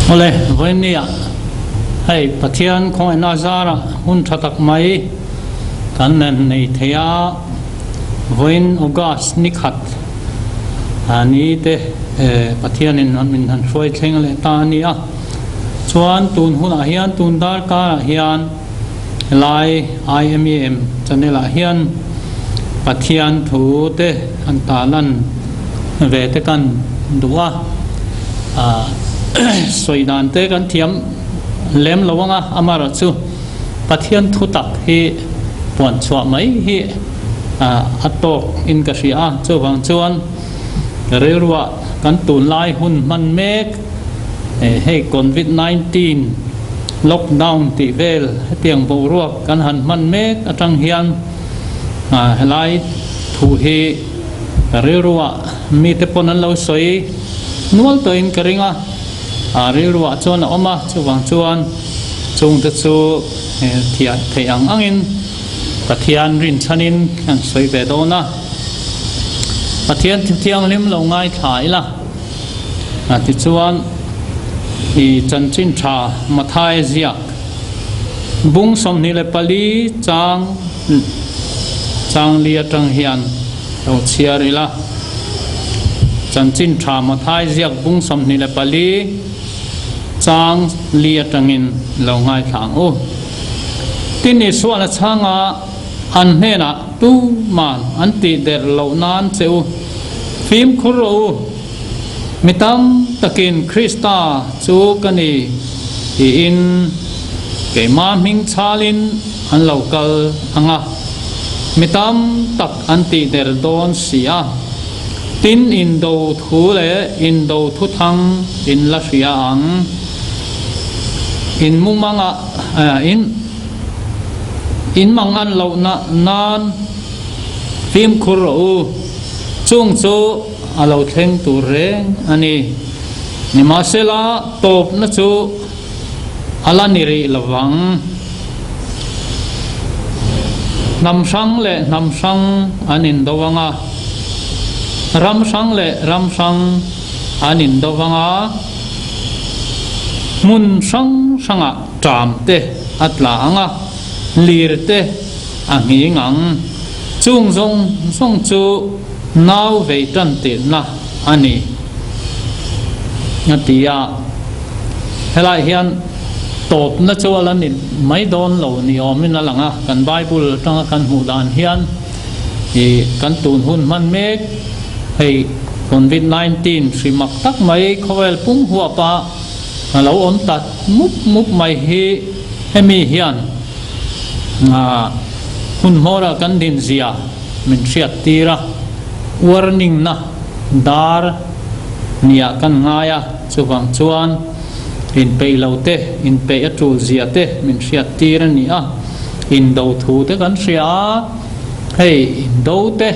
Awle, vawiinnia hei Pathian khawngaihna zarah hun tha tak mai kan nen nei thei a, vawiin August ni khat ni te Pathianin min han hruai thleng leh ta a ni a. Chuan tun hunah hian tun darkarah hian helai IMEM channel ah hian Pathian thu te an tarlan ve te kan duh a, sawi dan te kan thiam lem lo ang a, amaherawh chu Pathian thu tak hi puan chhuah mai hi a tawk in ka hria a, chuvang chuan rilruah kan tunlai hun hman mek. Hei Covid 19 lockdown tih vel hetiang boruak kan han hman mek atang hian helai thu hi ka rilruah mite pawn an lo sawi nual tawhin ka ring a, rilruah chuan a awm a, chuvang chuan chungte chu thiah theih ang angin Pathian rinchhanin an sawi ve dawn a, Pathian thianghlim lo ngaithla ila. A tichuan, i chanchin tha Mathai ziak bung 24 chang chang li atang hian lo chhiar ila. Chanchin tha Mathai ziak bung 24 chang li atangin lo ngaithla ang u. Tin Isuan a chhanga an hnenah tuman an tih der loh nan che u. Fimkhur rawh u, mi tam takin Krista chu ka ni tiin keimah hming chhalin an lo kal ang a, mi tam tak an tih der dawn si a. Tin indo thu leh indo thuthang in la hria ang. In mumangah in in mang an lohna nan Fimkhur rawh u, chung chu a lo thleng tur reng a ni. Nimahsela, tawpna chu a la ni rih lo vang. Hnam hrang leh hnam hrang an indo ang a, ram hrang leh ram hrang an indo ang a, hmun hrang hrangah ṭam te a tla ang a, lir te a nghing ang. Chung zawng zawng chu nau vei tan tirhna a ni, a ti a. Helaiah hian tawpna chu a la ni mai dawn lo ni awmin a lang a, kan Bible atanga kan hmuh dan hian ih kan tun hun hman mek hei Covid 19 hri mak tak mai khawvel pum huapa a lo awm ta mup mup mai hi hemi hian Hun hmawrah kan din zia min hriat tir a, warning-na dar niah kan ngai a, chuvang chuan inpeih lo te, inpeih a tul zia te min hriat tir a ni a, indo thu te kan hria a, hei indo te,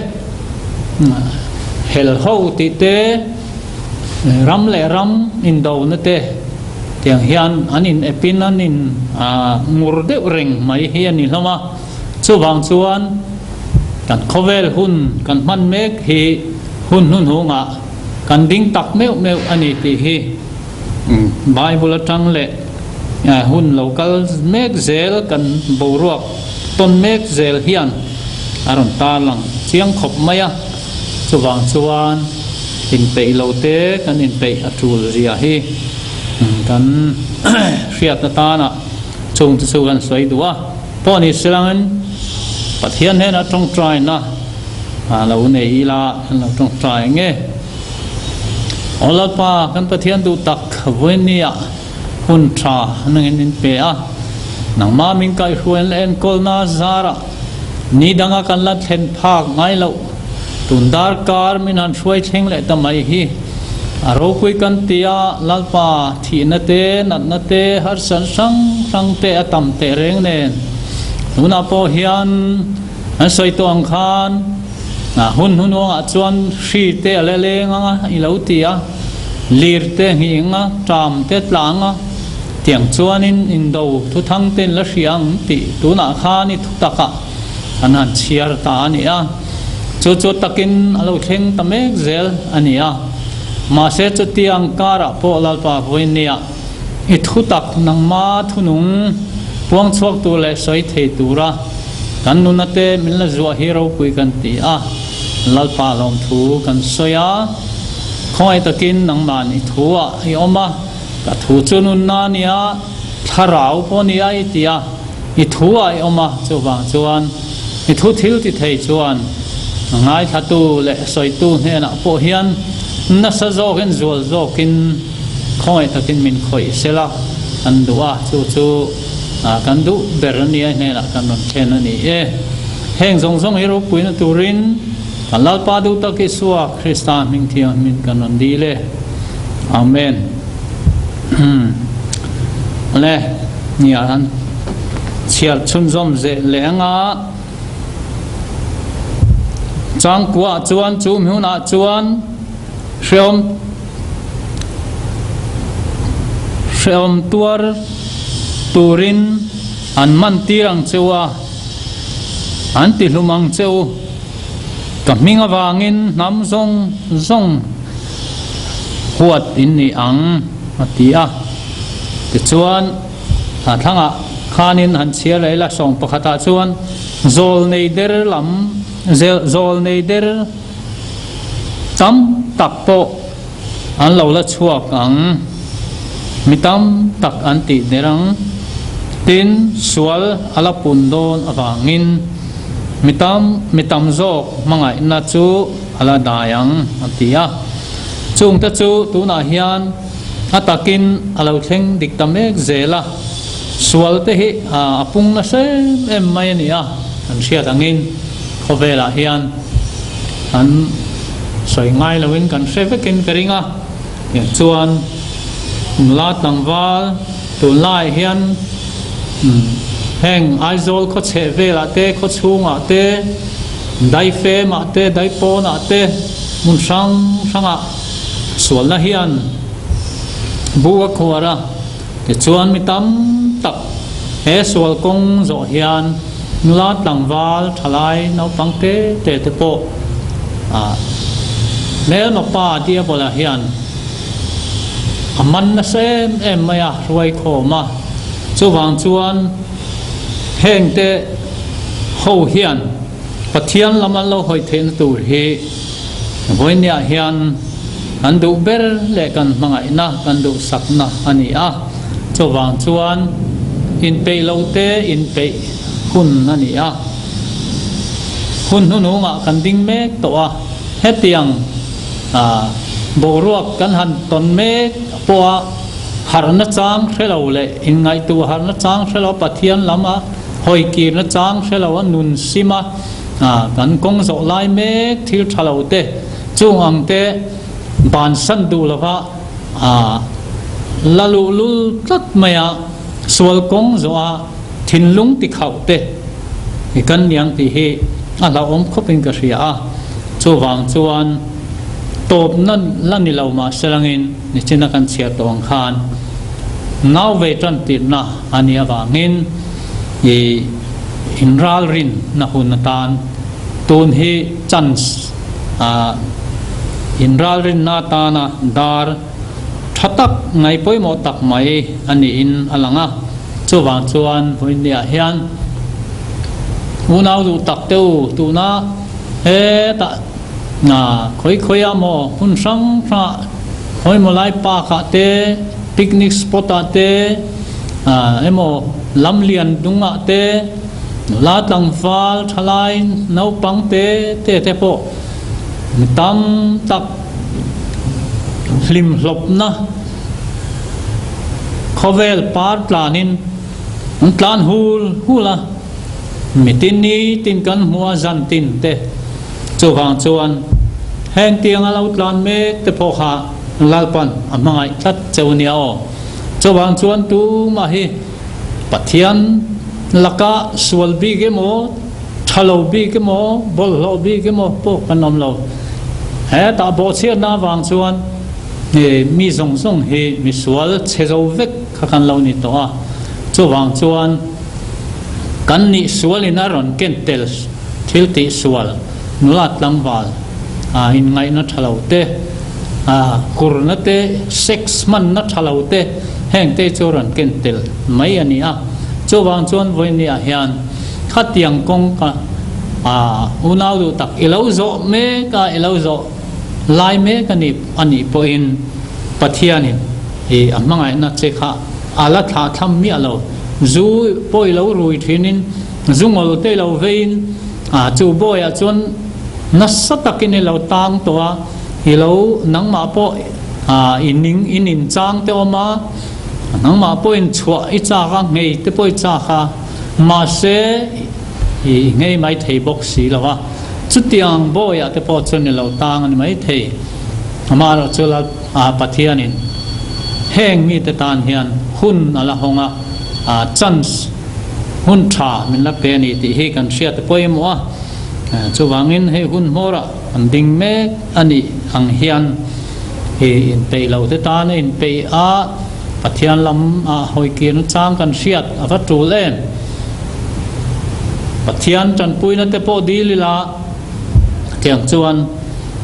hel ho tih te, Ram leh ram indona te tiang hian an in epin an in ngur deuh reng mai hi a ni hlawm a, chuvang chuan kan khawvel hun kan hman mek hi hun hnuhnungah kan ding tak meuh meuh a ni tih hi Bible atang leh hun lo kal mek zel kan boruak tawn mek zel hian a rawn tarlang chiang khawp mai a. Chuvang chuan inpeih lo te kan inpeih a tul zia hi kan hriat atana chung te chu kan sawi duh a. Pawh ni silangin Pathian hnena tawngtaina lo nei ila kan lo tawngtai nge. Aw Lalpa kan Pathian duh tak vawinia hun tha nangin min pe a, nangmah min kaihhruain leh enkawlna zarah Ni danga kan la thlen phak ngai loh, tun darkar min han hruai thleng leh ta mai hi a ropui kan ti a, Lalpa thihna te, natna te, harsat hrang hrang te a tam teh reng nen tunah pawh hian an sawi tawh ang khan hun hnunuangah chuan hri te a la leng ang a i lo ti a, lir te nghing a, ṭam te tlang a. Tiang chuanin indo thuthang te in la hria ang tih tunah khan i thutakah an han chhiar ta a ni a. Chu chu takin a lo thleng ta mek zel a ni a. Mahse chutiang karah pawh Lalpa Vawinia I thutak nangma thunung puang chhuak tur leh sawi thei tura kan nuna te min la zuah hi ropui kan ti a, Lalpa lawmthu kan sawi a. Khawngaih takin nangman i thu ah i awm a, ka thu chu nunna a nia, thlarau pawh a nia i ti a, i thu ah i awm a, chuvang chuan i thu thil ti thei chuan ngaithlatu leh sawitu hnenah pawh hian nasa zawkin zual zawkin khawngaih takin min khawih sela kan duh a, chu chu kan duh ber a nia hnenah kan rawn thlen a ni e. Heng zawng zawng hi ropuina turin kan Lalpa duh tak Isua Krista hming thianghlim kan rawn dil e. Amen. Le nia han chhiar chhunzawm zeh leh anga changkua chuan chu hmunah chuan Hreawm hreawm tuar turin an man tir ang che u a, an ti hlum ang che u. Ka hming avangin hnam zawng zawng huat in ni ang, a ti a. Tichuan, a thlangah khanin han chhiar leh ila, sawng pakhatah chuan zawlnei der lam, zawlnei der, Tam tak pawh an lo la chhuak ang, mi tam tak an tih der ang. Tin, sual a la pun dawn avangin mi tam mi tam zawk hmangaihna chu a la dai ang, a ti a. Chungte chu tunah hian a takin a lo thleng dik ta mek zel a, sual te hi a pung nasa em em mai a ni a, kan hriat angin khawvelah hian. An sawi ngai loin kan hre vekin ka ring a, chuan nula tlangval tunlaiah hian heng Aizawl khaw chheh velah te, khaw chhungah te, daifemah te, daipawnah te hmun hrang hrangah sualna hian bu a khuar a. Tichuan mi tam tak he sual kawng zawh hian nula tlangval thalai naupang te te te pawh hmelma pa Diabola hian a man nasa em em mai a, hruai khawm a. Chuvang chuan heng te ho hian Pathian lam an lo hawi theihna tur hi vawinia hian kan duh ber leh kan hmangaihna, kan duhsakna a ni a. Chuvang chuan inpeih lo te inpeih hun a ni a. Hun hnuhnungah kan ding mek tawh a, hetiang boruak kan han tawn mek pawha harhna chang hre lo leh inngaihtuah harhna chang hre lo Pathian lama Hawi kirna chang hre lo a nun sim a, kan kawng zawh lai mek thil tha lo te chung ang te bansan duh lova la luh lul tlat mai a, sual kawng zawh a thinlung ti khauh te i kan niang tih hi a hlauhawm khawp in ka hria a, chuvang chuan tawpna la ni lo mahselangin nichina kan chhiar tawh ang khan nau ve tan tirhna a nih avangin i inralrin na hun atan tun hi chance ah inralrinna atana dar tha tak ngai pawimawh tak mai a niin a lang a. Chuvang chuan vawiinniah hian unau duh tak te u tuna hetah khawi khawiah maw hmun hrang hrangah khawi maw lai park ah te picnic spot ah te emaw lam lian dungah te nula tlangval thalai naupang te te te pawh mi tam tak hlimhlawpna khawvel par tlanin an tlan hul hul a, mitin nitin kan hmu a zan tin te chuvang chuan heng tianga lo tlan mek te pawh kha Lalpan a hmangaih tlat cheu nia aw. Chuvang chuan tumah hi Pathian laka sual bik emaw, tha lo bik emaw, bawlhhlawh bik emaw pawh kan awm lo. Hetah bawhchhiatna avang chuan mi zawng zawng hi misual chhe zo vek kha kan lo ni tawh a. Chuvang chuan kan nih sualin a rawn ken tel thil tih sual nula tlangval inngaihna tha lo te, kurna te, sex hmanna tha lo te. Hengte chu rawn ken tel mai a ni a. Chuvang chuan vawinia hian khatiang kawng ka unau duh tak i lo zawh mek a, i lo zawh lai mek a nih a nih pawhin Pathianin i a hmangaihna che kha a la thlah thlam miah lo. Zu pawh i lo rui thinin zu ngawl te i lo veiin chu bawiah chuan nasa takin i lo tang tawh a, i lo nangmah pawh i ning i nin chang te awm a, nangmah pawhin chhuah i chak a, nghei te pawh i chak a, mahse i nghei mai thei bawk si lo a, chutiang bawiah te pawh chuan i lo tang a ni mai thei. Amaherawhchu Lal Pathianin heng mite tan hian hun a la hawng a, chance hun tha min la pe a ni tih hi kan hriat a pawimawh a, chuvangin hei hun hmawrah An ding mek a nih ang hian i inpeih lo te tan a inpeih a, Pathian lam ah hawikir nachang kan hriat a va tul em? Pathian tanpuina te pawh dil ila tiang chuan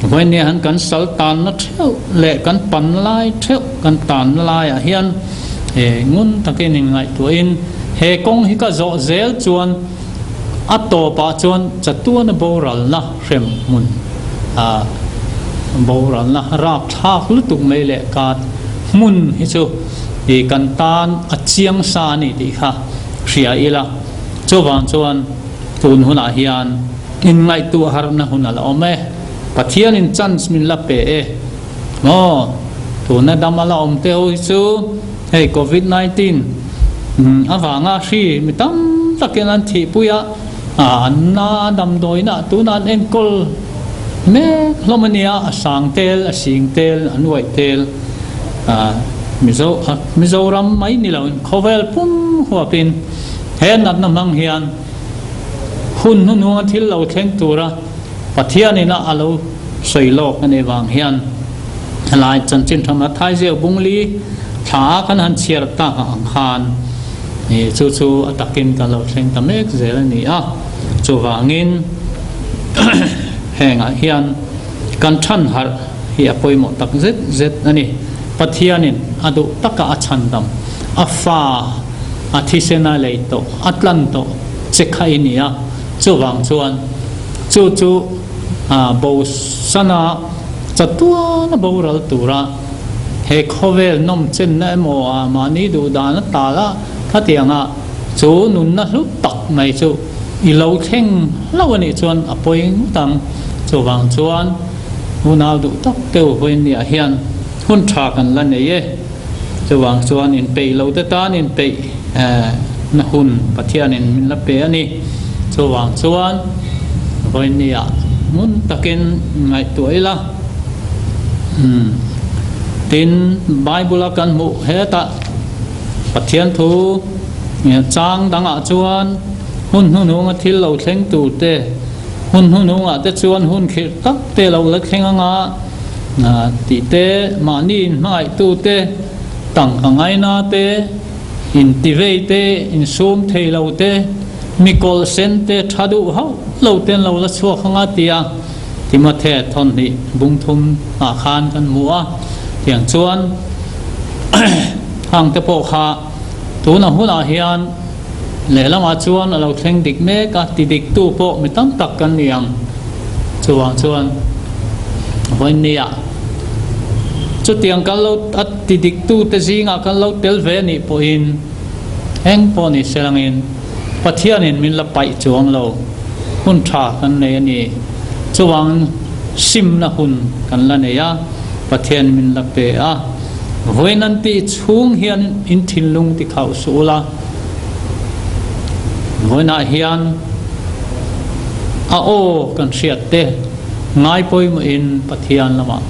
vawinia han kan sal tanna theuh leh kan pan lai theuh kan tanna laiah hian ngun takin inngaihtuahin he kawng hi ka zawh zel chuan A tawpah chuan chatuana boralna hrem hmun a boralna rapthlak lutuk mai leh kat hmun hi chu i kan tan a chiang sa a ni tih kha hria ila. Chuvang chuan tun hunah hian inngaihtuah harhna hun a la awm e. Pathianin chance min la pe e. Maw tuna dam a la awm te ho hi chu hei covid 19 avanga hri mi tam takin an thihpui a, an na damdawiin ah tuna an enkawl mek hlawm a nia, a sang tel, a sing tel, an uaih tel Mizo Mizoram mai ni loin khawvel pum huapin he natna hmang hian hun hnuhnunga thil lo thleng tura Pathianin a lo sawi lawk a nih vang hian helai chanchin tha Matthai zeu bungli thla a kan han chhiar tak ang khan chu chu a takin kan lo thleng ta mek zel a ni a. Chuvangin hengah hian kan than harh hi a pawimawh tak zet zet a ni. Pathianin a duh taka a chhandam, a fa a thisen a lei tawh, a tlan tawh che kha i ni a. Chuvang chuan chu chu bo sana chatuan a boral tura he khawvel nawm chenna emaw a mahni duh dan a tal a, khatianga chu nunna hlu tak mai chu i lo thleng hlauh a nih chuan a pawi ngawt ang. Chuvang chuan unau duh tak deuh vawinia hian hun tha kan la nei e. Chuvang chuan inpeih lo te tan inpeih na hun Pathianin min la pe a ni. Chuvang chuan vawinia ngun takin ngaihtuah ila. Tin, Bible-a kan hmuh hetah Pathian thu chang dangah chuan hun hnuhnunga thil lo thleng tur te, hun hnuhnungah te chuan hun khirh tak te lo la thleng anga, Tih te, mahni inhmangaihtu te, tangka ngaina te, intivei te, insum thei lo te, mi kawlh sen te, tha duh hauh lo te an lo la chhuak anga tia Timothea thawnhnih bung thum ah khan kan hmu a. Tiang chuan hang te pawh kha tuna hunah hian lehlamah chuan a lo thleng dik mek a, ti diktu pawh mi tam tak kan ni ang. Chuvang chuan vawinia chutiang kan lo a ti diktu te zingah kan lo tel ve anih pawhin eng pawh ni se langin Pathianin min la paih chuang lo hun tha kan nei a ni. Chuvang simna hun kan la nei a, Pathian min la pe a. Vawiin an tih chhung hian in thinlung ti khauh suh ula, vawiinah hian a aw kan hriat te ngai pawimawhin Pathian lamah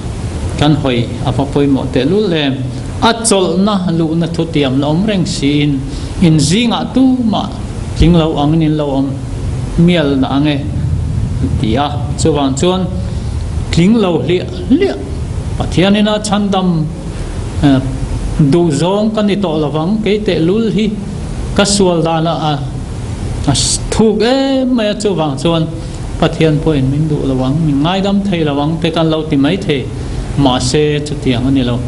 kan hawi a va pawimawh tehlul em. A chawlhna luhna thutiam la awm reng siin in zingah tumah tling lo angin in lo awm mial na ange an ti a. Chuvang chuan tling lo hliah hliah Pathianin a chhandam duhzawng ka ni tawh lovang kei tehlul hi ka sual danah a a thuk em mai a, chuvang chuan Pathian pawhin min duh lo ang, min ngaidam thei lo ang te kan lo ti mai thei, mahse chutiang a ni lo.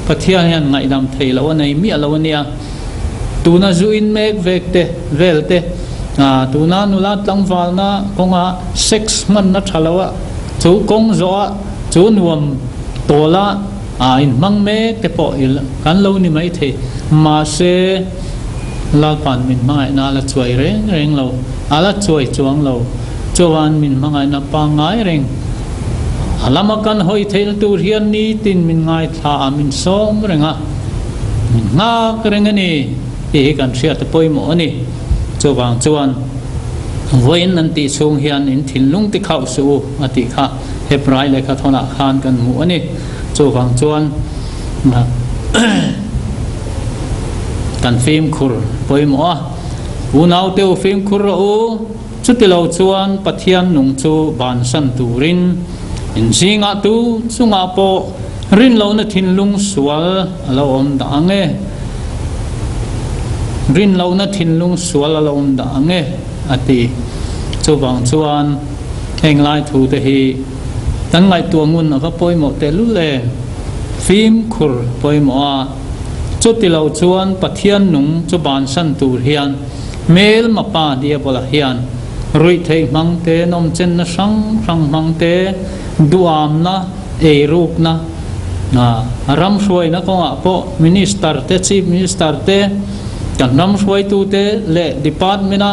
Pathian hian ngaihdam thei loh a nei miah lo a nia. Tuna zu in mek vek te vel te, tuna nula tlangvalna kawnga sex hmanna tha lo a, chu kawng zawh a, chu nuam tawla inhmang mek te pawh kan lo ni mai thei. Mahse, Lalpa'n min hmangaihna a la chuai reng reng lo, a la chuai chuang lo. Chuan min hmangaihna pangngai reng a lama kan hawi theihna tur hian nitin min ngaithla a, min sawm reng a, min nghak reng a ni tih hi kan hriat a pawimawh a ni. Chuvang chuan vawiin an tih chhung hian in thinlung ti khauh suh u a tih kha Hebrai lehkha thawnah khan kan hmuh a ni. Chuvang chuan kan fimkhur pawimawh a, Unaute u fimkhur rawh u. Chutilo chuan Pathian nung chu bansan turin in zingah tu chungah pawh rinlohna thinlung sual a lo awm dah ang e. Rinlohna thinlung sual a lo awm dah ang e, a ti. Chuvang chuan heng lai thu te hi kan ngaihtuah ngun a va pawimawh tehlul em? Fimkhur pawimawh a, chutilo chuan Pathian nung chu bansan tur hian Hmelma pa Diabola hian ruihtheih hmang te, nawmchenna hrang hrang hmang te, duamna, eirukna, ram hruaina kawngah pawh Minister te, Chief Minister te, kan ram hruaitute leh Department-a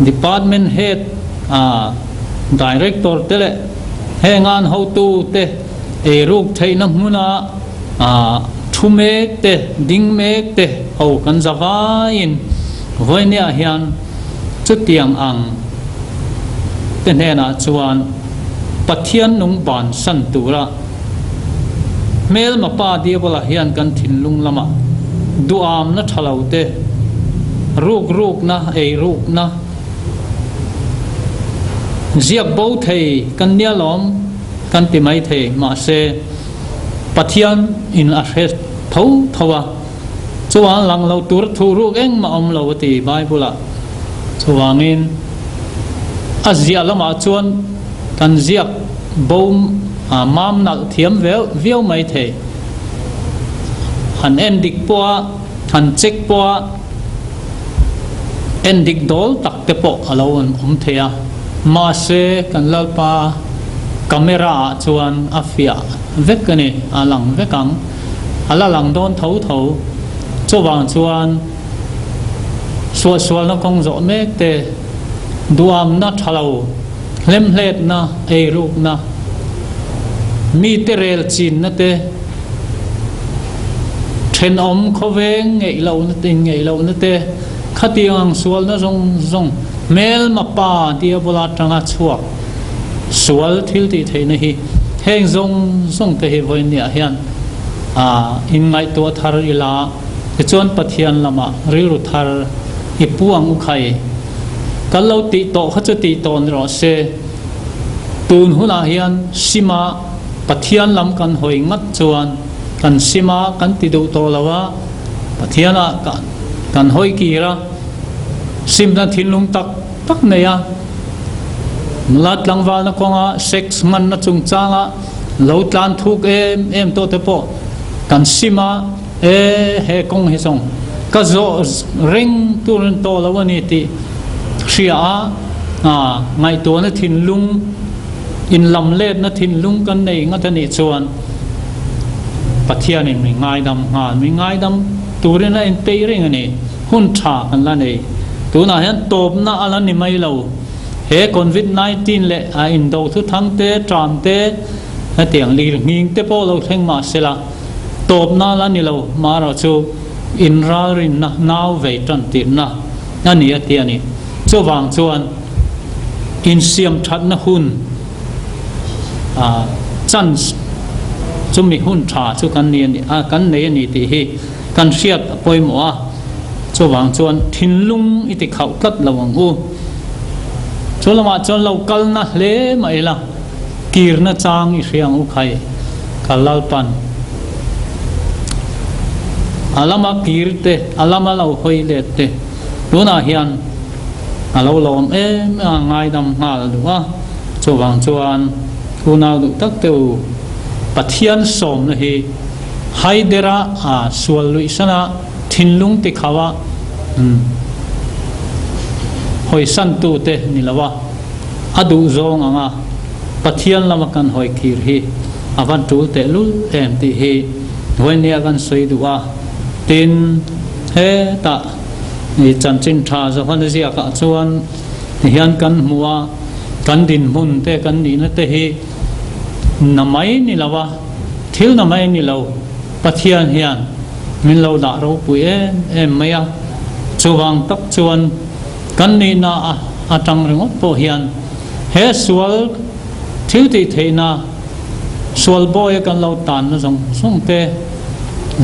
Department Head, Director te leh heng an hotute eiruk theihna hmuna Thu mek te, ding mek te ho kan za vaiin vawinia hian chutiang ang te hnenah chuan Pathian nung bansan tura hmelma pa Diabola hian kan thinlung lamah duamna tha lo te, rukrukna, eirukna, ziak bo thei kan nia lawm kan ti mai thei mahse, Pathian in a hre tho tho a, chuan lang lo tur thu ruk engmah awm lo a ti Bible ah. Chuvangin a ziah lamah chuan kan ziak bo mam nalh thiam viau mai thei. Han en dik pawh a, han check pawh a, en dik dawl tak te pawh a lo awm thei a. Mahse kan Lalpa camera ah chuan a fiah vek a ni, a lang vek ang. A la lang dawn tho tho. Chuvang chuan suahsualna kawng zawh mek te, duamna tha lo, hlemhletna, eirukna, mite rel chinna te, thenawm khawveng ngeih lohna te, inngeih lohna te, khatiang ang sualna zawng zawng hmelma pa diabola atanga chhuak sual thil tih theihna hi heng zawng zawng te hi vawiinniah hian inngaihtuah thar ila tichuan Pathian lamah rilru thar i pu ang u khai. Kan lo tih tawh kha chu tih tawh ni rawh se. Tun hunah hian sima Pathian lam kan hawi ngat chuan kan sima kan ti duh tawh lo a, Pathianah kan hawi kir a, simna thinlung tak tak nei a, nula tlangvalna kawnga sex hmanna chungchanga lo tlan thuk em em tawh te pawh kan sim a, e he kawng hi zawng ka zawh reng tur an tawh lo a ni tih hria a, ngaihtuahna thinlung inlamletna thinlung kan nei ngat a nih chuan Pathianin min ngaidam nghal, min ngaidam turin a inpeih reng a ni. Hun tha kan la nei. Tunah hian tawpna a la ni mai lo. He Covid 19 leh a indo thuthang te, tram te, hetiang lirnghing te pawh lo thleng mah se la, tawpna a la ni lo. Marawh chu inralrinna, nau vei tan tirhna a ni a ti a ni. Chuvang chuan insiam thatna hun chance chumi hun tha chu kan ni a ni a, kan nei a ni tih hi kan hriat a pawimawh a, chuvang chuan thinlung i ti khauh tlat lo ang u. Chu lamah chuan lo kalna hle mah ila kirna chang i hria ang u khai ka Lalpan a lama kir te a lama lo hawi let te tunah hian a lo lawm em a ngaidam nghal duh a, chuvang chuan unau duh tak te u Pathian sawmna hi. Haidera sual luihsan a, thinlung tikhau a hawisan tute ni lo a, a duh zawng ang a Pathian lama kan hawi khir hi a van tul tehlul em tih hi vawinia kan sawi duh a. Tin, hetah i chanchin tha Johana ziakah chuan tihian kan hmu a, kan dinhmun te kan nihna te hi na mai ni lo a, thil na mai ni lo, Pathian hian min lo dah ropui em em mai a, chuvang tak chuan kan nihna atang ringawt pawh hian he sual thil tih theihna, Sual bawi a kan lo tanna zawng zawng te,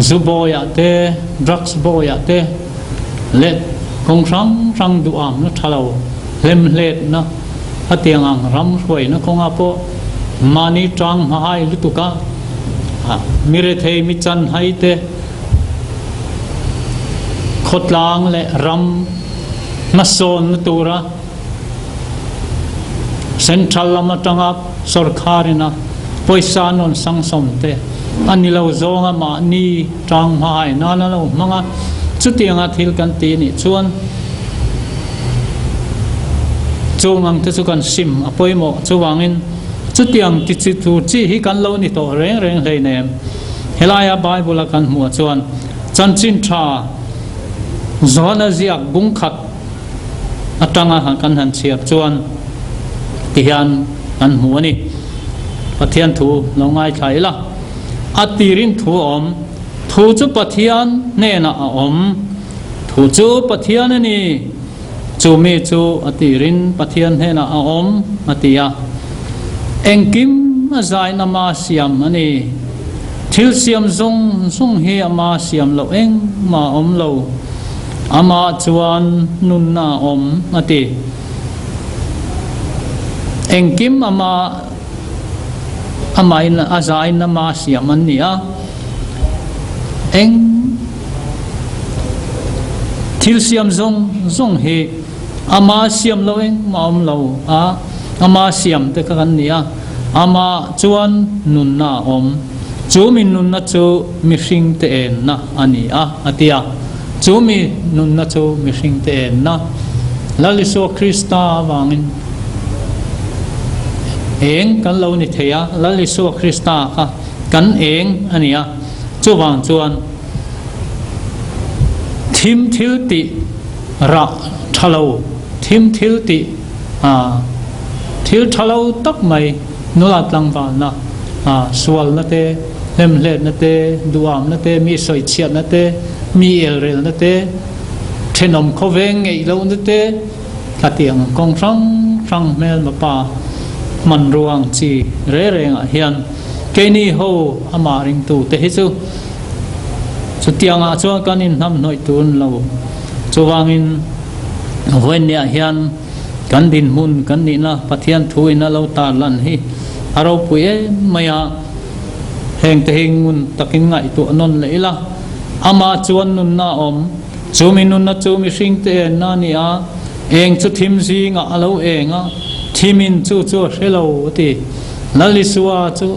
zu bawiah te, drugs bawiah te leh kawng hrang hrang duhamna tha lo hlemhletna a tiang ang ram hruaina kawngah pawh mahni tang hmahai lutuk a, mi rethei mi chanhai te khawtlang leh ram hmasawnna tura Central lam atanga sorkharin a pawisa an rawn sangsawm te a ni lo zawnga mahni tang hmahai nan a lo hmang a, chutianga thil kan ti nih chuan chung ang te chu kan sim a pawimawh. Chuvangin chutiang ti chi tur chi hi kan lo ni tawh reng reng hleinem. Helaia Bible a kan hmuh chuan chanchin tha Johana ziak bungkhat atanga kan han chhiar chuan tihian kan hmu a ni. Pathian thu lo ngaithla ila, a tirin thu a awm, thu chu Pathian hnenah a awm, thu chu Pathian a ni, chu mi chu a tirin Pathian hnenah a awm a ti a. Engkim a zain ama siam a ni. Thil siam zawng zawng hi ama siam loh engmah a awm lo. Amah chuan nunna a awm, a ti. Engkim ama amahin a zain ama siam an ni a. Eng thil siam zawng zawng hi ama siam lo engmah a awm lo a, ama siam te kha kan ni a. Amah chuan nunna a awm. Chu mi nunna chu mihring te enna a ni a, a ti a. Chu mi nunna chu mihring te enna, Lal Isua Krista avangin eng kan lo ni thei a, Lal Isua Krista kha kan eng a ni a. Chuvang chuan thim thil tih rah tha lo, thim thil tih thil tha lo tak mai nula tlangvalna, sualna te, hlemhletna te, duhamna te, mi sawichhiatna te, mi elrelna te, thenawm khawveng ngeih lohna te, khatiang kawng hrang hrang hmelma pa hmanrua ang chi re rengah hian keini ho amah ringtu te hi chu chutiangah chuan kan inhnamhnawih tun lo. Chuvangin vawiinniah hian kan dinhmun kan nihna Pathian thu in a lo tarlan hi a ropui em mai a, heng te hi ngun takin ngaihtuah nawn leh ila, amah chuan nunna a awm, chu mi nunna chu mihring te enna a ni a, eng chu thim zingah a lo eng a, thimin chu chu a hre lo a ti. Lal Isua chu.